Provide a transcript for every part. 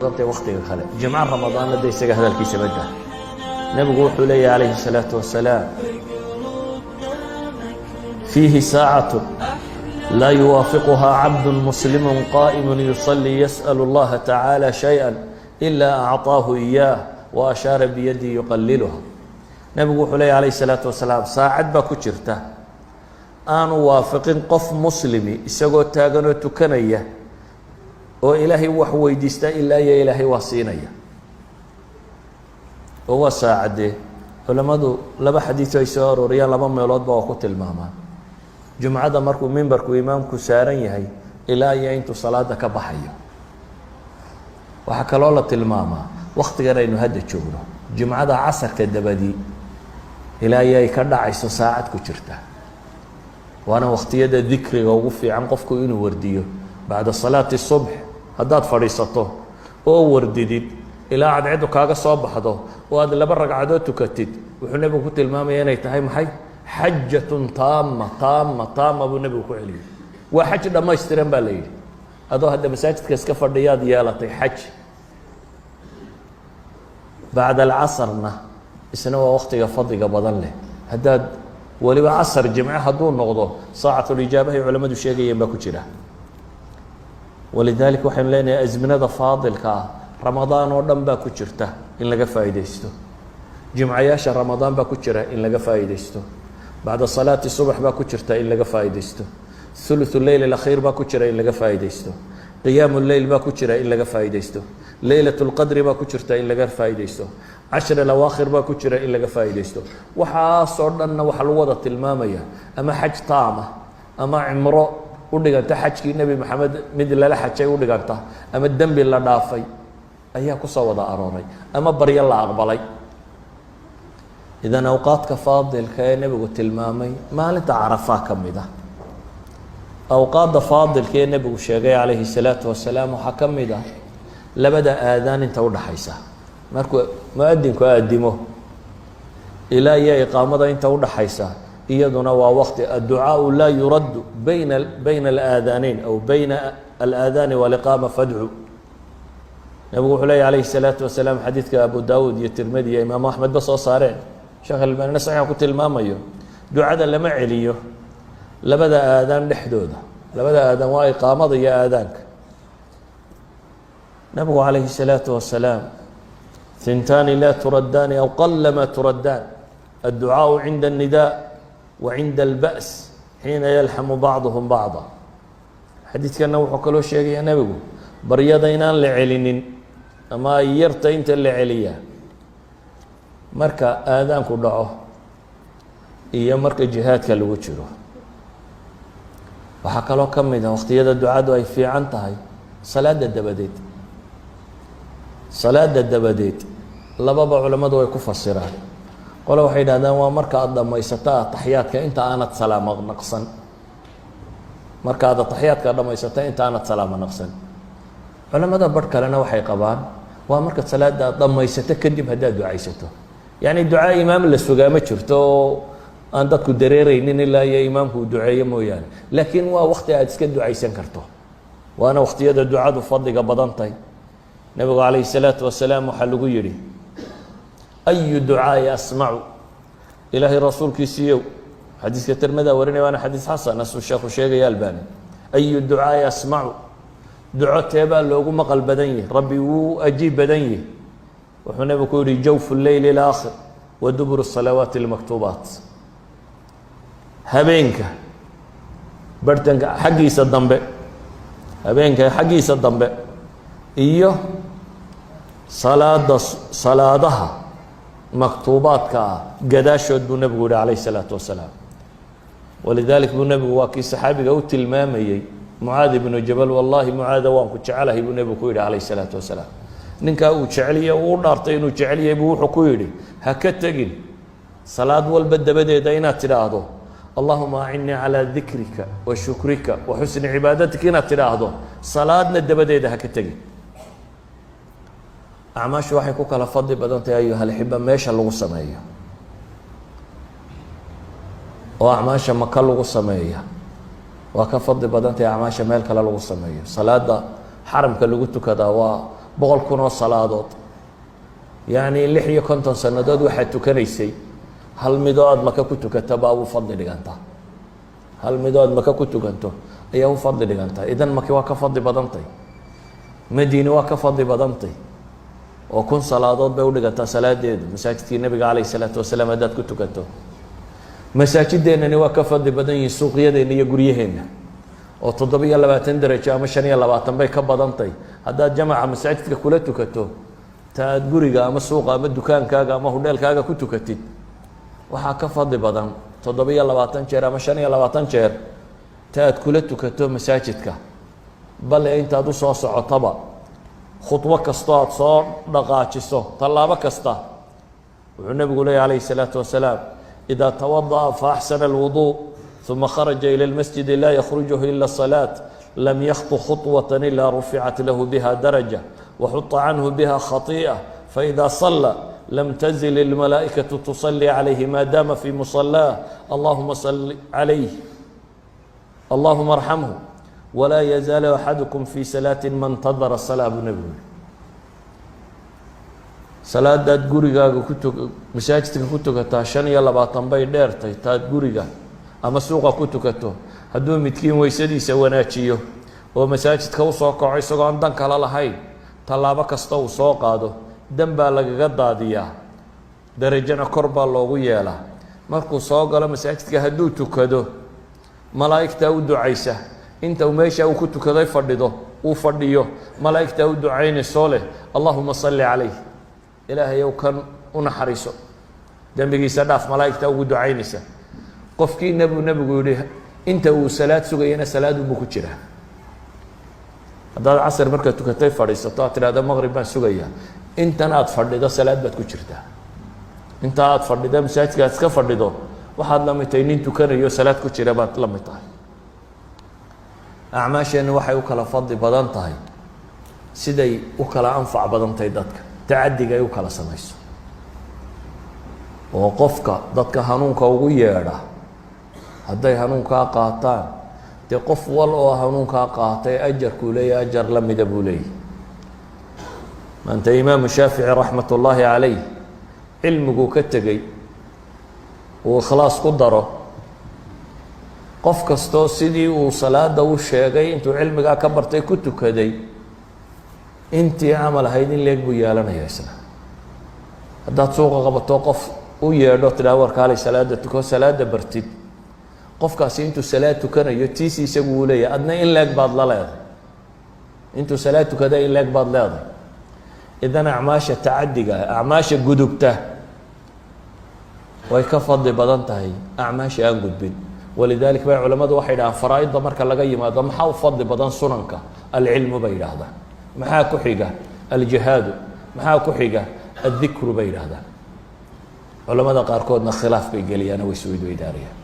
Waktiga kale, jimco Ramadaanna de isaga hadalkiisa badda. Nebigu wuxuu leeyahy calayhi الsalaaةu wasalaam: "Fiihi saacatu laa yuwaafiquhaa cabdu muslimu qaa'imu yusalii yas'al اllaha tacaala shayئa ilaa acطaahu iyaah wa ashaara biyadii yuqaliluha." Nebigu wuxuu leeyahy calayhi الsalaatu wasalaam, saacad baa ku jirta aanu waafiqin qof muslimi isagoo taaganoo tukanaya oo Ilaahay wax weydiista ilaa iyo Ilaahay waa siinaya. Oo waa saacadee? Culammadu laba xadiiso ay soo arooriyaan laba meeloodba waa ku tilmaamaan: jumcada markuu mimbarku imaamku saaran yahay ilaa iyo intuu salaada ka baxayo. Waxaa kaloo la tilmaamaa waktigan aynu hadda joogno, jumcada casarka dabadii ilaa iyo ay ka dhacayso saacad ku jirta. Waana waktiyada dikriga ugu fiican qofku inuu wardiyo. Bacda salaati subx haddaad fadhiisato oo wardidid ilaa cadceedu kaaga soo baxdo oo aad laba ragcadood tukatid, wuxuu nebigu ku tilmaamaya inay tahay maxay? "Xajatun taama, taama, taama" buu nebigu ku celiyey. Waa xaj dhammaystiran baa la yidhi. Adoo hadda masaajidka iska fadhiyaad yeelatay xaj. Bacda alcasrna isna waa waktiga fadliga badan leh. Haddaad weliba casar jimce hadduu noqdo, saacatulijaabahay culamadu sheegayeen baa ku jira. Walidaalika waxaynu leenahay asminada faadilka ah Ramadaan oo dhan baa ku jirta in laga faa'iidaysto, jimcayaasha Ramadaan baa ku jira in laga faa'iidaysto, bacda salaati subax baa ku jirta in laga faa'iidaysto, thuluthu leyl alakhiir baa ku jira in laga faa'iidaysto, qiyaamu leyl baa ku jira in laga faa'iidaysto, leylat lqadri baa ku jirta in laga faa'iidaysto, cashر alawaakhir baa ku jira in laga faa'iidaysto. Waxaasoo dhanna waxaa lagu wada tilmaamaya ama xaj taama ama cimro u dhiganta xajkii Nebi Maxamed mid lala xajay u dhiganta ama dembi la dhaafay ayaa kusoo wada arooray ama baryo la aqbalay. Idan awqaadka faadilka ee nebigu tilmaamay, maalinta Carafaa ka mid ah. Awqaadda faadilka ee nebigu sheegay calayhi الsalaatu wasalaam waxaa ka mid ah labada aadaan inta udhaxaysa, markuu muadinku aadimo ilaa iyo iqaamada inta udhaxaysa. Iyaduna waa waqti adducaau laa yuraddu bayna alaadaaneyn aw bayna alaadaani waliqaama fadcu. Nebigu wuxuu leeya alayhi الsalaatu wasalaam, xadiidka Abu Dawuud iyo Tirmidi iyo Imaamu Axmed ba soo saareen, Sheekh Albaanina saxiixa ku tilmaamayo, ducada lama celiyo labada aadaan dhexdooda. Labada aadaan waa iqaamada iyo aadaanka. Nabigu calayhi الsalaatu wasalaam: "Hintaani laa turaddaani aw qalama turaddaan: adducaaءu cinda الnidaa wa cinda اlba's xiina yalxamu bacduhum bacda." Xadiidkanna wuxuu kaloo sheegayaa nebigu baryada inaan la celinin ama ay yarta inta la celiyaa marka aadaanku dhaco iyo marka jihaadka lagu jiro. Waxaa kaloo ka mid ah waqtiyada ducadu ay fiican tahay salaada dabadeed. Salaada dabadeed lababa culammadu way ku fasiraan. Qole waxay yidhahdaan waa marka aada dhammaysato ataxyaadka inta aanad salaamo naqsan, marka aad ataxyaadka dhammaysato inta aanad salaamo naqsan. Culamada barh kalena waxay qabaan waa markaad salaada aad dhammaysato kadib haddaad ducaysato. Yacni ducaa imaam la sugaa ma jirto oo aan dadku dareereynin ilaa iyo imaamku uu duceeyo mooyaane, laakiin waa wakti aad iska ducaysan karto, waana waktiyada ducadu fadliga badan tahay. Nebigu calayhi الsalaatu wasalaam waxaa lagu yidhi: "Ayu ducaa'i asmacu?" Ilaahay rasuulkiisiiyow, xadiiska Tirmida warinaya, waana xadiis xasan asuu sheekhu sheegaya Albani. "Ayu ducaa'i asmacu?" Duco teebaa loogu maqal badan yihi, Rabbi wuu ajiib badan yihi? Wuxuu nebigu ku yihi: "Jawfu leyli اlaakhir wa duburu salawaati اlmaktuubaat." Habeenka barhtanka xaggiisa dambe, habeenka xaggiisa dambe iyo salaada, salaadaha maktuubaadka ah gadaashood, buu nebigu yihi calayh الsalaatu wasalaam. Walidalik buu nebigu waa kii saxaabiga u tilmaamayey, Mucaad ibnu Jabal: "Wallahi Mucaada, waan ku jecelahay," buu nebigu ku yidhi calayh الsalaatu wasalaam. Ninkaa uu jeceliye, uu u dhaartay inuu jecelyahay, buu wuxuu ku yidhi: "Ha ka tegin salaad walba dabadeeda inaad tidhaahdo: Allahuma acinnii calaa dikrika wa shukrika wa xusni cibaadatika. Inaad tidhaahdo salaadna dabadeeda ha ka tegin." Acmaashu waxay ku kala fadli badan tahay, ayuha alxiba, meesha lagu sameeyo. Oo acmaasha Maka lagu sameeya waa ka fadli badan tahay acmaasha meel kale lagu sameeyo. Salaada xaramka lagu tukadaa waa 100,000 oo salaadood, yacni 56 sannadood waxaad tukanaysay, hal midoo aada Maka ku tukata baa u fadli dhigantaa. Hal midoo aad Maka ku tukanto ayaa u fadli dhigantaa. Idan Maki waa ka fadli badantay, Madiine waa ka fadli badantay, oo 1000 salaadood bay udhigantaa salaadeedu masaajidkii Nabiga calayh isalaatu wasalaam haddaad ku tukato. Masaajideenani waa ka fadli badan yihiin suuqyadeenna iyo guryaheenna, oo 27 darajo ama 25 bay ka badantay haddaad jamaca masaajidka kula tukato ta aad guriga ama suuqa ama dukaankaaga ama hudheelkaaga ku tukatid. Waxaa ka fadli badan 27 jeer ama 25 jeer ta aad kula tukato masaajidka. Bale intaad usoo socotaba, khudwo kastoo aada soo dhaqaajiso, tallaabo kasta, wuxuu Nebigu leeyay calayhi الsalaatu wasalaam: إida توadaأa faaxsana الwuضuء ثuma kharaja ilى اlmasjidi laa yakrujuhu ila الصalaaة lam yakhطu khuطwaة ila ruficat lahu biha daraja waxuطa canhu biha khaطiئة, faإida صلى lam tزل الmalaaئikaةu تصلي عalayhi ma dama fi muصلاh, allahuma صل عalayh, allahuma arxamhu, walaa yazaalu axadukum fi salaaةi ma اntadara الsalaa, buu Nebigu yihi. Salaadaad gurigaaga ku tu masaajidka ku tukataa 25 bay dheertay taad guriga ama suuqa ku tukato. Hadduu midkiin weysadiisa wanaajiyo oo masaajidka usoo kaco isagoo aan dan kala lahayn, tallaabo kasta uu soo qaado dan baa lagaga daadiyaa, darajana kor baa loogu yeelaa. Markuu soo galo masaajidka hadduu tukado, malaa'igtaa u ducaysa. Inta uu meesha uu ku tukaday fadhido, uu fadhiyo, malaa'igtaa u ducaynaysoo leh: "Allahuma salli calayh, Ilaahayow kan u naxariiso, dembigiisa dhaaf." Malaa'igtaa ugu ducaynaysa. Qofkiina, buu Nebigu yihi, inta uu salaad sugayana salaadunbuu ku jiraa. Haddaad casr markaad tukatay fadhiisato, aad tidhahdo maqrib baan sugayaa, intan aad fadhido salaad baad ku jirtaa. Inta aad fadhido, masaajidka aad iska fadhido, waxaad la mid tahay nin tukanayo salaad ku jira baad la mid tahay. Acmaasheenna waxay u kala fadli badan tahay siday u kala anfac badan tahay dadka, tacadiga ay u kala samayso, oo qofka dadka hanuunka ugu yeedha hadday hanuunkaa qaataan, dee qof wal oo hanuunkaa qaatay ajarkuu leeyahy ajar la mida buu leeyahy. Maanta Imaamu Shaafici raxmat ullaahi calayh cilmiguu ka tegey uu ikhlaas ku daro, qof kastoo sidii uu salaada u sheegay intuu cilmigaa ka bartay ku tukaday, intii camal ahayd in leeg buu yeelanaya isna. Haddaad suuqa qabato, qof u yeedho, tidhaha "War kaalay, salaada tuko," salaada bartid, qofkaasi intuu salaad tukanayo tiisi isagu uu leeyahay, adna in leeg baad la leedahay. Intuu salaad tukada in leeg baad leedahay. Idan acmaasha tacadiga, acmaasha gudubta, way ka fadli badan tahay acmaasha aan gudbin. Walidalik bay culamadu waxay dhahaan, faraa-idda marka laga yimaado, maxaa u fadli badan sunanka? Alcilmu, bay yidhaahdaan. Maxaa ku xiga? Aljihaadu. Maxaa ku xiga? Addikru, bay yidhaahdaan. Culamada qaarkoodna khilaaf bay geliyaan, way isweydweydaarayaan.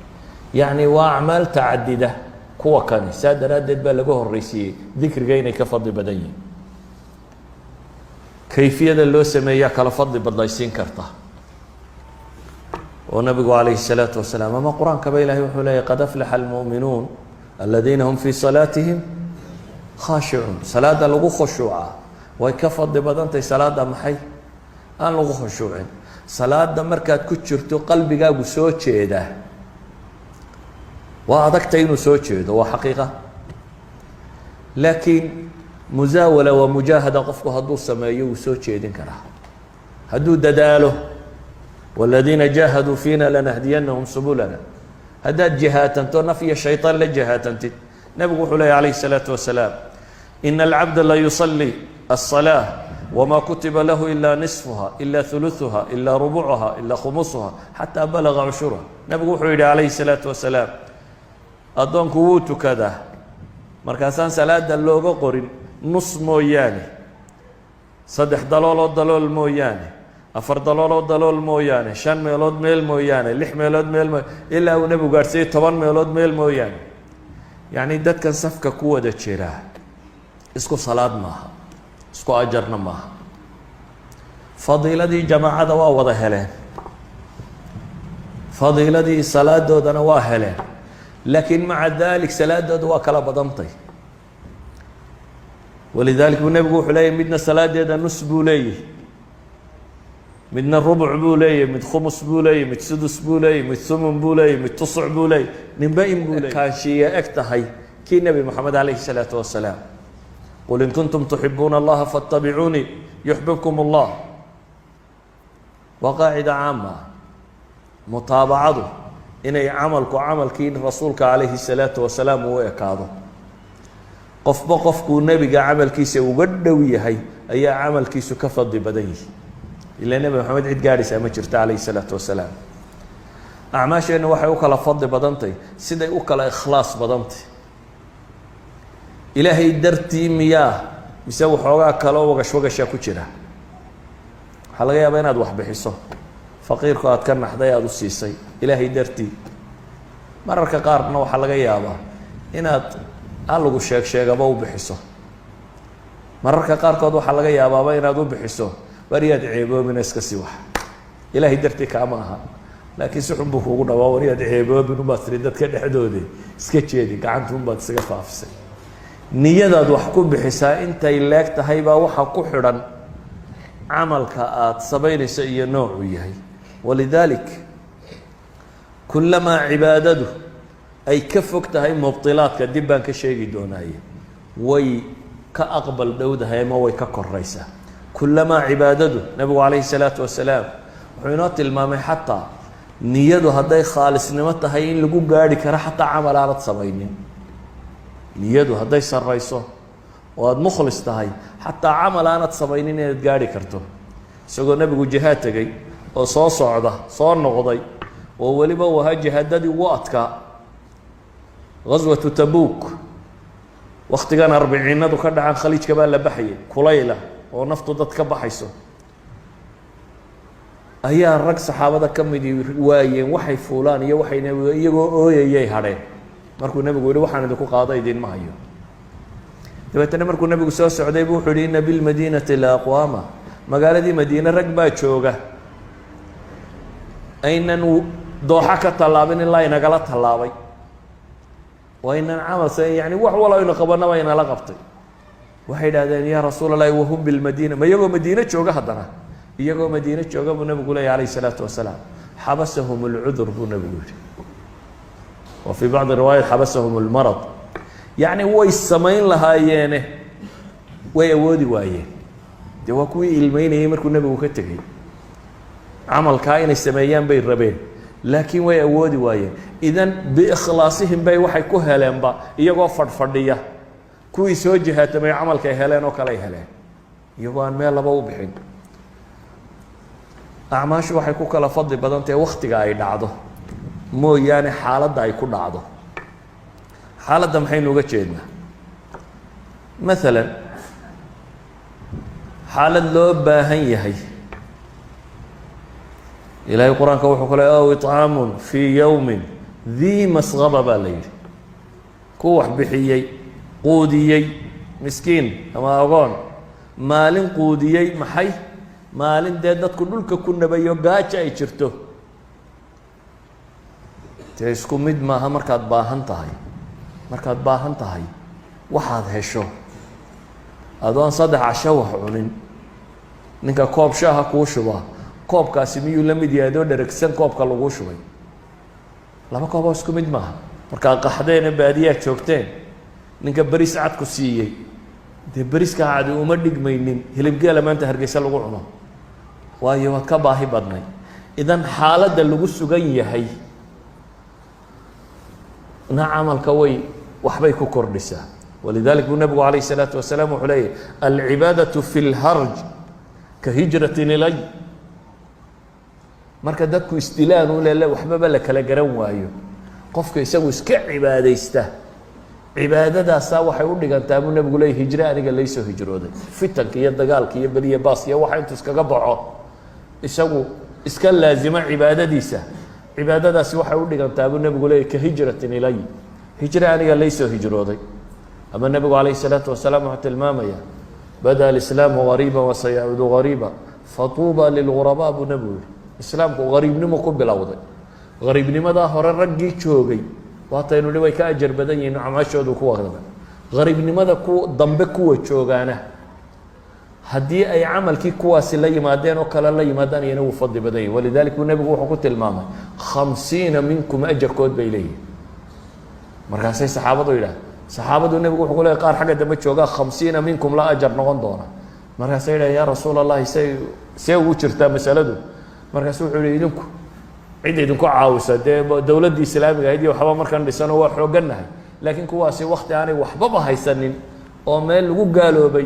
Yacni waa acmaal tacadida kuwa kani, saa daraaddeed baa laga horreysiiyey dikriga inay ka fadli badan yihiin. Kayfiyada loo sameeyaa kala fadli badlaysiin karta, oo Nabigu calayhi الsalaatu wasalaam ama Qur-aankaba Ilahay wuxuu leeyay: "Qad aflaxa almu'minuun aladiina hum fii salaatihim khaashicuun." Salaada lagu khushuuca way ka fadli badantahay salaada maxay aan lagu khushuucin. Salaada markaad ku jirto qalbigaagu soo jeedaa, waa adagta inuu soo jeedo, waa xaqiiqa, laakiin musaawala waa mujaahada. Qofku hadduu sameeyo wuu soo jeedin karaa hadduu dadaalo. "Wاladiina jaahaduu fiina lanahdiyanahum subulana." Haddaad jihaatanto, naf iyo shayطaan la jihaatantid. Nebigu wuxuu leeyay calayhi الsalaatu wasalaam: "Ina alcabda la yusalii الصalaaة wma kutiba lahu ila nisfuha, ila ثuluثuha, ila rubucuha, ila khumusuha, xataa balaga cushuruha." Nebigu wuxuu yidhi calayhi الsalaatu wasalaam: addoonku wuu tukadaa, markaasaan salaada looga qorin nus mooyaane, saddex dalooloo dalool mooyaane, afar dalooloo dalool mooyaane, shan meelood meel mooyaane, lix meelood meel mooyaane, ilaa uu Nebigu gaadhsiiyey 10 meelood meel mooyaane. Yacni dadkan safka ku wada jiraa isku salaad maaha, isku ajarna maaha. Fadiiladii jamaacada waa wada heleen, fadiiladii salaadoodana waa heleen, laakiin maca dalik salaadooda waa kala badantay. Walidalik buu Nebigu wuxuu leeyahy, midna salaadeeda nus buu leeyahy, midna rubuc buu leeyahy, mid khumus buu leeyahy, mid sudus buu leeyahy, mid thumun buu leeyahy, mid tusuc buu leeyahy, ninba in buu leeyahy. Kaanshiiya eg tahay kii Nebi Moxamed calayhi salaatu wasalaam: "Qul in kuntum tuxibuuna Allaha fattabicuunii yuxbibkum Allah." Waa qaacida caama ah mutaabacadu, inay camalku camalkii Rasuulka calayhi salaatu wasalaam uu ekaado. Qofba qofkuu Nebiga camalkiisa uga dhow yahay ayaa camalkiisu ka fadli badan yihi. Ilaa Nebi Maxamed cid gaadhaysaa ma jirto calayhi salaatu wasalaam. Acmaasheennu waxay u kala fadli badantay siday u kala ikhlaas badantay. Ilaahay dartii miyaa, mise waxoogaa kaloo wagash wagashaa ku jira? Waxaa laga yaabaa inaad wax bixiso, faqiirku aad ka naxday, aada u siisay Ilaahay dartii. Mararka qaarna waxaa laga yaabaa inaad alagu sheeg sheegaba u bixiso. Mararka qaarkood waxaa laga yaabaaba inaad u bixiso war yaad ceeboobina, iska sii wax. Ilaahay dartii kaama aha, laakiin si xun buu kuugu dhawaa. War yaad ceeboobin ubaad tiri, dadka dhexdoode iska jeedi, gacanta unbaad isaga faafisay. Niyadaad wax ku bixisaa intay leeg tahay baa waxa ku xidhan camalka aada samaynayso iyo noocuu yahay. Walidalik, kulamaa cibaadadu ay ka fog tahay mubtilaadka, dib baan ka sheegi doonaaye, way ka aqbal dhowdahay ama way ka koraysaa. Kulamaa cibaadadu, Nebigu calayhi salaatu wasalaam wuxuu inoo tilmaamay xataa niyadu hadday khaalisnimo tahay in lagu gaarhi karo xataa camal aanad samaynin. Niyadu hadday sarrayso oo aada mukhlis tahay, xataa camal aanad samaynin inaad gaarhi karto. Isagoo Nebigu jihaad tegey oo soo socda, soo noqday, oo weliba uu ahaa jihaadadii ugu adkaa, Ghaswatu Tabuuk, waktigan arbiciinadu ka dhacaan, Khaliijka baa la baxayay, kulayla oo naftu dad ka baxayso, ayaa rag saxaabada ka midii waayeen waxay fuulaan iyo waxay nebigu, iyagoo ooyayay hadheen. Markuu Nebigu yihi: "Waxaan idinku qaado idinma hayo." Dabeetana markuu Nebigu soo socday bu wuxuu yihi: "Ina bilmadiinati la aqwaama", magaaladii Madiine rag baa jooga aynan dooxa ka tallaabin ilaa inagala tallaabay, waa aynan camal sa yani wax walo aynu qabanaba inala qabtay. Waxay idhahdeen: "Yaa Rasuul Allahi, wahum bilmadiina?" Ma iyagoo Madiine jooga? Haddana iyagoo Madiine jooga buu Nebigu leeyay calayh isalaatu wasalaam. "Xabasahum alcudur," buu Nebigu yihi, wa fii bacdi riwaayat "xabasahum almarad". Yacni way samayn lahaayeene, way awoodi waayeen. Dee waa kuwii ilmeynayay markuu Nebigu ka tegey. Camalkaa inay sameeyaan bay rabeen, laakiin way awoodi waayeen. Idan biikhlaasihim bay waxay ku heleenba iyagoo fadhfadhiya kuwii soo jihaatamay camalkay heleen oo kaley heleen, iyagoo aan meel laba u bixin. Acmaashu waxay ku kala fadli badan tahay waktiga ay dhacdo mooyaane xaaladda ay ku dhacdo. Xaaladda maxaynu uga jeednaa? Maalan, xaalad loo baahan yahay, Ilaahay Qur-aanka wuxuu ku ley: "Aw icaamun fii yowmin dii masqaba" baa la yidhi. Ku wax bixiyey, quudiyey miskiin ama agoon maalin quudiyey, maxay maalin dee dadku dhulka ku nabayo, gaajo ay jirto. Dee isku mid maaha markaad baahan tahay. Markaad baahan tahay, waxaad hesho adoon 3 casho wax cunin, ninka koob shaaha kuu shubaa, koobkaasi miyuu la mid yahay adoo dheregsan koobka laguu shubay? Laba koob oo isku mid maaha. Markaad qaxdeene baadiyaad joogteen, ninka beris cad ku siiyey, dee beriska cadi uma dhigmaynin hilibgeela maanta Hargeysa lagu cuno, waayo waad ka baahi badnay. Idan xaaladda lagu sugan yahay na camalka way waxbay ku kordhisaa. Walidalik buu Nebigu calayh الsalaatu wasalaam wuxuu leeyahy: "Alcibaadaة fi اlharj ka hijratin ilay." Marka dadku isdilaan u lele, waxbaba la kala garan waayo, qofka isagu iska cibaadaysta, cibaadadaasaa waxay u dhigantaa buu Nebigu leeyay hijre aniga laysoo hijrooday. Fitanka iyo dagaalka iyo beliya baas iyo waxa intuu iskaga baxo, isagu iska laazimo cibaadadiisa, cibaadadaasi waxay u dhigantaa buu Nebigu leeyay ka hijratin ilay, hijre aniga laysoo hijrooday. Ama Nebigu calayh الsalaatu wasalaam wuxuu tilmaamaya: "Bada alislaamu gariiba wasayacuudu gariiba, fatuuba lilgurabaa" buu Nebigu yihi. Islaamku gariibnimo ku bilowday. Gariibnimadaa hore raggii joogay waataynu hi way ka ajar badan yihiin acmaashoodu kuwa dambe. Qariibnimada ku dambe kuwa joogaana, haddii ay camalkii kuwaasi la yimaadeen oo kale la yimaadaan, iyana wuu fadli badan yahy. ولذلك buu nebigu wuxuu ku tilmaamay 50 minkum ajarkood bay leeyihin. Markaasay saxaabadu yidhah, saxaabadu nebigu wuxuu ku leey qaar xagga dambe joogaa 50 minkum la ajar noqon doona. Markaasay yidhahen, "Yaa rasuul Allahi, say see ugu jirtaa masaladu?" Markaasu wuxuu yihi, "Idinku cid idinku caawisa dee dowladdii islaamiga ahayd iyo waxba markaan dhisano waa xooggannahay, laakiin kuwaasi wakti aanay waxbaba haysanin oo meel lagu gaaloobay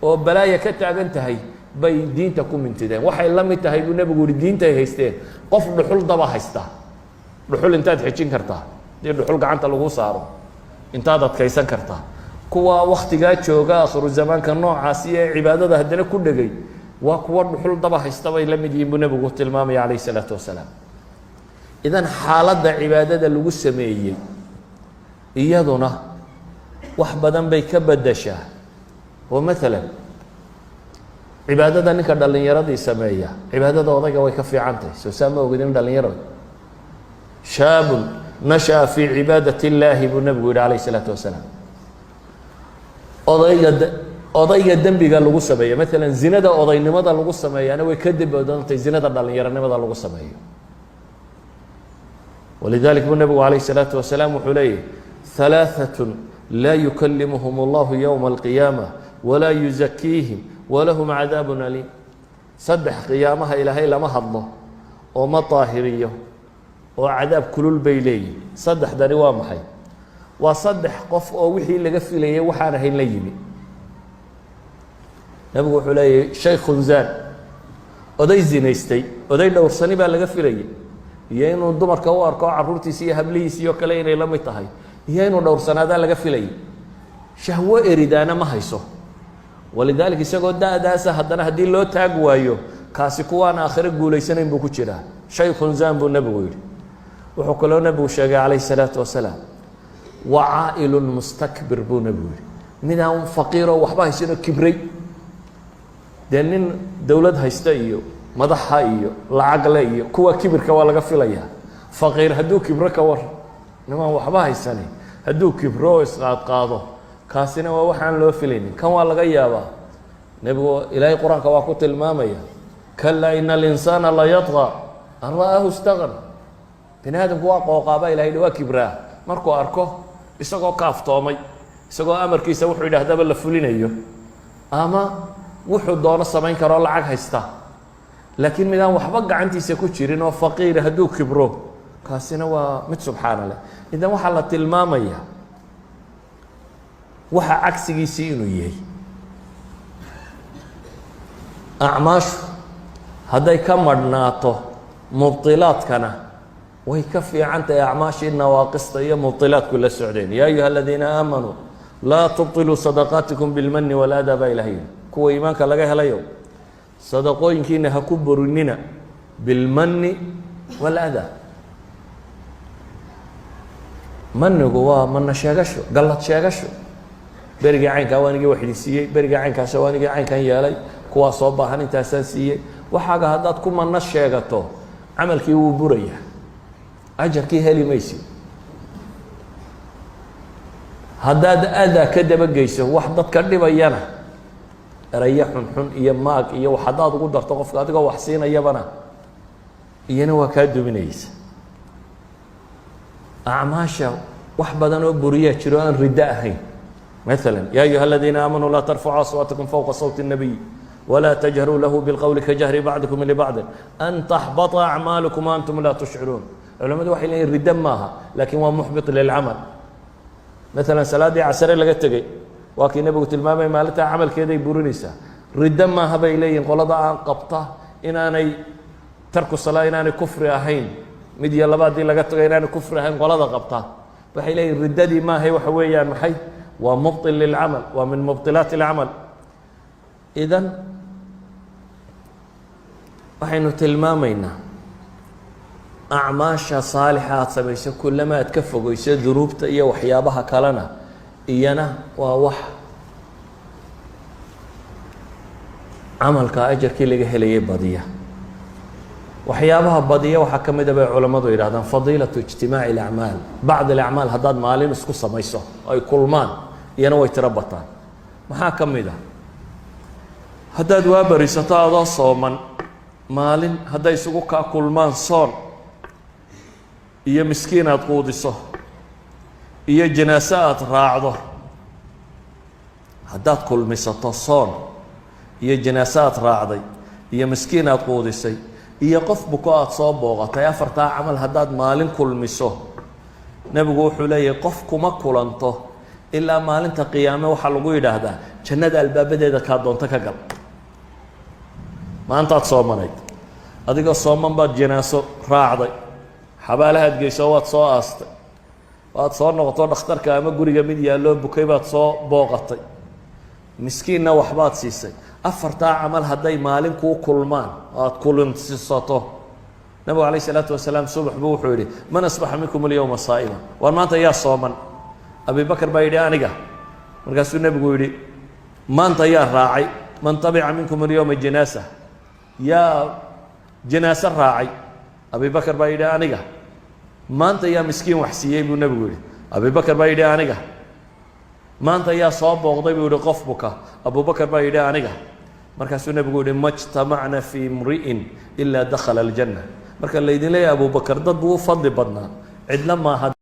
oo balaaya ka taagan tahay bay diinta ku mintideen. Waxay la mid tahay," buu nebigu yihi, "diinta ay haysteen qof dhuxul daba haysta. Dhuxul intaad xejin kartaa? Dii dhuxul gacanta lagu saaro intaad adkaysan kartaa? Kuwa waktigaa jooga, akhiru zamaanka noocaasi ee cibaadada haddana ku dhegay, waa kuwa dhuxul daba haysta bay la mid yihiin," buu nebigu tilmaamaya calayh isalaatu wasalaam. Idan xaaladda cibaadada lagu sameeyey iyaduna wax badan bay ka beddeshaa. Oo maalan cibaadada ninka dhallinyaradii sameeya cibaadada odayga way ka fiican tahay. Soo saa ma ogidin? Dhalinyarada شاب نشأ في عبادة الله buu nebigu yihi calayh isalaatu wasalaam. Odayga dembiga lagu sameeyo, maalan zinada odaynimada lagu sameeyaana, way ka dembi badantay zinada dhalinyaronimada lagu sameeyo. ولذلك buu nebigu calayh الsalaatu wasalaam wuxuu leeyahy: ثaلaaثaة laa يكلمهم الlah يومa القiyaamة وlaa يزكيiهim ولهم عadaab أليم. Saddex qiyaamaha Ilaahay lama hadlo oo ma daahiriyo oo cadaab kulul bay leeyihin. Saddexdani waa maxay? Waa saddex qof oo wixii laga filayay waxaan ahayn la yimi. Nebigu wuxuu leeyahy: شيخ زان, oday zinaystay. Oday dhowrsani baa laga filayay, iyo inuu dumarka u arko carruurtiisi iyo hablihiisi oo kale inay la mid tahay, iyo inuu dhowrsanaadaa laga filayay. Shahwo eridaana ma hayso. ولذلك isagoo da-daasa haddana haddii loo taag waayo, kaasi kuwaan aakhiro guulaysanayn buu ku jiraa. شيخ زان buu nebigu yidhi. Wuxuu kaloo nebigu sheegay calayh الsalaatu wasalaam: وعائل مستكبر buu nebigu yihi. Midaan faqiiroo waxba haysanoo kibray. Dee nin dowlad haysta iyo madaxa iyo lacagle iyo kuwa kibirka waa laga filayaa. Faqiir hadduu kibro, ka war? Nimaan waxba haysani hadduu kibro oo isqaadqaado, kaasina waa waxaan loo filaynin. Kan waa laga yaabaa. Nebigu, Ilaahay qur-aanka waa ku tilmaamaya: كلا إن الإنسان ليطغى أن رآه استغنى. Bini aadamku waa qooqaabaa Ilahay dhi, waa kibraa markuu arko isagoo kaaftoomay, isagoo amarkiisa wuxuu yidhahdaba la fulinayo ama wuxuu doono samayn karoo lacag haysta. Laakiin midaan waxba gacantiisa ku jirin oo faqiira hadduu kibro, kaasina waa mid subxaana leh. Idan waxaa la tilmaamaya waxa cagsigiisii inuu yahay. Acmaashu hadday ka madhnaato mubdilaadkana, way ka fiican tahay acmaashii nawaaqista iyo mubdilaadku la socdeen. يا أيها الذين آمنوا لا تبطلوا صدقاتكم بالمن والأذى baa Ilahay yihi. Kuwa iimaanka laga helayo, sadaqooyinkiina ha ku burinina بالمن والأذى. Manigu waa mana sheegasho, gallad sheegasho. Berigii caynkaa waa anigii wax idin siiyey, berigii caynkaasa waa anigii caynkan yeelay, kuwaa soo baahan intaasaan siiyey. Waxaaga haddaad ku mano sheegato, camalkii wuu burayaa, ajarkii heli maysid. Haddaad adaa ka dabageyso, wax dadka dhibayana, erayo xunxun iyo maag iyo wax haddaad ugu darto qofka adigoo wax siinayabana, iyana waa kaa duminaysa. Acmaasha wax badan oo buriyaa jiro aan riddo ahayn. Maala, يا أيها الذين آمنوا لا ترفعوا أصواتكم فوق صوت النبي ولا تجهروا له بالقول كجهر بعضكم لبعض أن تحبط أعمالكم وأنتم لا تشعرون. Culamadu waxay leeyihin riddo maaha, laakiin waa محبط للعمل. Maalan salaaddii casare laga tegey, waa kii nebigu tilmaamay, maalintaa camalkeeday burinaysaa. Riddo maaha bay leeyihin qolada aan qabta inaanay ترك الصلاة inaanay kufri ahayn, mid iyo laba haddii laga tago inaanay kufri ahayn qolada qabta, waxay leeyihin riddadii maahay, waxa weeyaan maxay? Waa مبطل للعمل, waa من مبطلات العمل. Idan waxaynu tilmaamaynaa acmaasha saalixa aada samayso, kulama aad ka fogeyso dunuubta iyo waxyaabaha kalena, iyana waa wax camalka ajarkii laga helayay badiya. Waxyaabaha badiya waxaa ka mida bay culammadu yidhahdaan فضيلة اجتماع الأعمال. بعض الأعمال haddaad maalin isku samayso, ay kulmaan, Iyana way tiro bataan. Maxaa ka mid ah? Haddaad waa barisato adoo sooman maalin, hadday isugu kaa kulmaan soon iyo miskiin aada quudiso iyo janaaso aada raacdo, haddaad kulmisato soon iyo janaaso aada raacday iyo miskiin aada quudisay iyo qof buko aada soo booqatay, afartaa camal haddaad maalin kulmiso, Nebigu wuxuu leeyahay, qof kuma kulanto ilaa maalinta qiyaame waxaa lagu yidhaahdaa, "Jannada albaabadeeda kaa doonto ka gal." Maantaad soomanayd, adigoo sooman baad janaaso raacday, xabaalahaad geyso, waad soo aastay, waad soo noqoto, dhakhtarka ama guriga mid yaalloo bukay baad soo booqatay, miskiinna waxbaad siisay. Afartaa camal hadday maalin kuu kulmaan oo aada kulansisato, Nabigu calayh isalaatu wasalaam subax buu wuxuu yidhi, "Man asbaxa minkum alyowma saa'ima?" Waar maanta yaa sooman? Abi Bakar baa yidhi, "Aniga." Markaasuu Nebigu yidhi, "Maanta yaa raacay? Man tabica minkum alyowma janaasa?" Yaa janaaso raacay? Abi Bakar baa yidhi, "Aniga." "Maanta yaa miskiin wax siiyey?" buu Nebigu yidhi. Abi Bakar baa yidhi, "Aniga." "Maanta yaa soo booqday?" buu yihi qof buka. Abubakar baa yidhi, "Aniga." Markaasuu Nebigu yihi, "Ma jtamacna fii imri'in ilaa dakhala aljanna." Marka laydin leeyahay Abubakar dad buu u fadli badnaa, cidlo maaha.